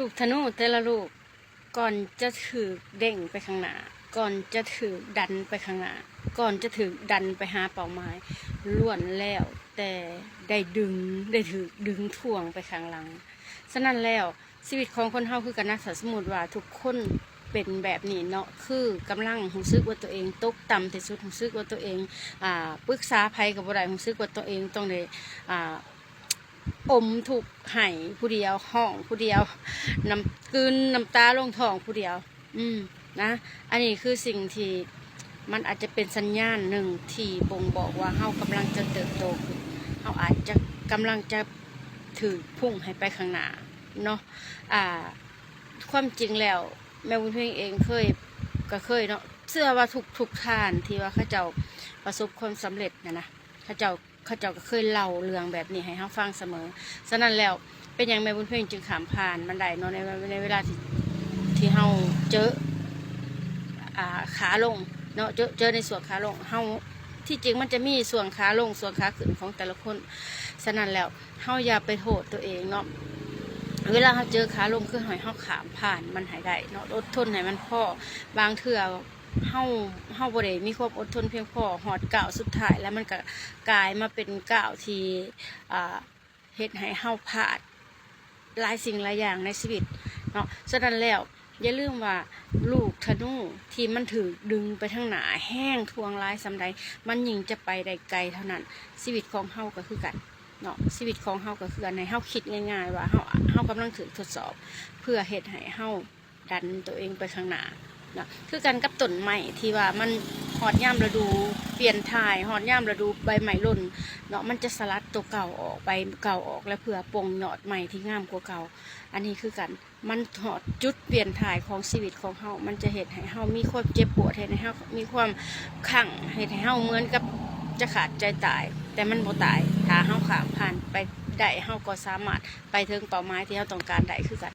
ລູກທະນູແຕ່ລະລູກ ກ່ອນຈະຖືກເດ້ງໄປຂ້າງໜ້າ, ກ່ອນຈະຖືກດັນໄປຂ້າງໜ້າ, ກ່ອນຈະຖືກດັນໄປຫາເປົ້າໝາຍ, ລ້ວນແລ້ວແຕ່ໄດ້ດຶງ, ໄດ້ຖືກດຶງຖ່ວງໄປຂ້າງຫຼັງ. ສະນັ້ນແລ້ວ ຊີວິດຂອງຄົນເຮົາຄືກັນນະ, ຖ້າສົມມຸດວ່າທຸກຄົນເປັນແບບນີ້ເນາະ, ຄືກຳລັງຮູ້ສຶກວ່າຕົວເອງຕົກຕ່ຳທີ່ສຸດ, ຮູ້ສຶກວ່າຕົວເອງ ອ່າ ປຶກສາໃຜກໍບໍ່ໄດ້, ຮູ້ສຶກວ່າຕົວເອງຕ້ອງໄດ້ ອ່າ ອົມທຸກໄຫ້ຜູ້ດຽວ, ຮ້ອງຜູ້ດຽວ, ນ້ຳ ກືນນ້ຳຕາລົງທ້ອງຜູ້ດຽວ. ອືມ ນະ, ອັນນີ້ຄືສິ່ງທີ່ມັນອາດຈະເປັນສັນຍານໜຶ່ງທີ່ບົ່ງບອກວ່າເຮົາກຳລັງຈະເຕີບໂຕຂຶ້ນ, ເຮົາອາດຈະກຳລັງຈະຖືກພຸ້ງໃຫ້ໄປຂ້າງໜ້າເນາະ. ອ່າ ຄວາມຈິງແລ້ວ ແມ່ບຸນເພັງເອງເຄີຍ ກໍເຄີຍເນາະ, ເຊື່ອວ່າທຸກ ທຸກທ່ານທີ່ວ່າເຂົາເຈົ້າປະສົບຄວາມສຳເລັດນະນະ, ເຂົາເຈົ້າ ເຂົາເຈົ້າກໍເຄີຍເລົ່າເລື່ອງແບບນີ້ໃຫ້ເຮົາຟັງສະເໝີ. ສະນັ້ນແລ້ວ ເປັນຫຍັງແມ່ບຸນເພັງຈຶ່ງຂ້າມຜ່ານມັນໄດ້ເນາະ ໃນ ໃນເວລາທີ່ ທີ່ເຮົາເຈີ ອ່າ ຂາລົງເນາະ, ເຈີ ເຈີໃນຊ່ວງຂາລົງ. ເຮົາ ທີ່ຈິງມັນຈະມີຊ່ວງຂາລົງ ຊ່ວງຂາຂຶ້ນຂອງແຕ່ລະຄົນ. ສະນັ້ນແລ້ວ ເຮົາຢ່າໄປໂທດຕົວເອງເນາະ, ເວລາເຮົາເຈີຂາລົງ ຄືໃຫ້ເຮົາຂ້າມຜ່ານມັນໃຫ້ໄດ້ເນາະ, ອົດທົນໃຫ້ມັນພໍ. ບາງເທື່ອ ເຮົາ ເຮົາບໍ່ໄດ້ມີຄວາມອົດທົນພຽງພໍ, ຮອດກ້າວສຸດທ້າຍແລ້ວ ມັນກະກາຍມາເປັນກ້າວທີ່ ອ່າ ເຮັດໃຫ້ເຮົາພາດຫຼາຍສິ່ງຫຼາຍຢ່າງໃນຊີວິດເນາະ. ສະນັ້ນແລ້ວ ຢ່າລືມວ່າລູກທະນູທີ່ມັນຖືກດຶງໄປທາງໜ້າແຮງ ຖ່ວງຫຼາຍສ່ຳໃດ ມັນຍິ່ງຈະໄປໄດ້ໄກເທົ່ານັ້ນ. ຊີວິດຂອງເຮົາກໍຄືກັນເນາະ, ຊີວິດຂອງເຮົາກໍຄືກັນ. ໃຫ້ເຮົາຄິດງ່າຍໆວ່າເຮົາ ເຮົາກຳລັງຖືກທົດສອບ ເພື່ອເຮັດໃຫ້ເຮົາ ດັນຕົວເອງໄປຂ້າງໜ້າເນາະ. ຄືກັນກັບຕົ້ນໄມ້ທີ່ວ່າມັນຮອດຍາມລະດູປ່ຽນຖ່າຍ, ຮອດຍາມລະດູໃບໄມ້ຫຼົ່ນເນາະ, ມັນຈະສະຫຼັດຕົວເກົ່າອອກ, ໃບເກົ່າອອກ ແລະ ເພື່ອປົ່ງຍອດໃໝ່ທີ່ງາມກວ່າເກົ່າ. ອັນນີ້ຄືກັນ, ມັນຮອດຈຸດປ່ຽນຖ່າຍຂອງຊີວິດຂອງເຮົາ, ມັນຈະເຮັດໃຫ້ເຮົາມີຄວາມເຈັບປວດ, ເຮັດໃຫ້ເຮົາມີຄວາມຄັງ, ເຮັດໃຫ້ເຮົາເໝືອນກັບຈະຂາດໃຈຕາຍ, ແຕ່ມັນບໍ່ຕາຍ. ຖ້າເຮົາຂ້າມຜ່ານໄປໄດ້, ເຮົາກໍສາມາດໄປເຖິງເປົ້າໝາຍທີ່ເຮົາຕ້ອງການໄດ້ຄືກັນ.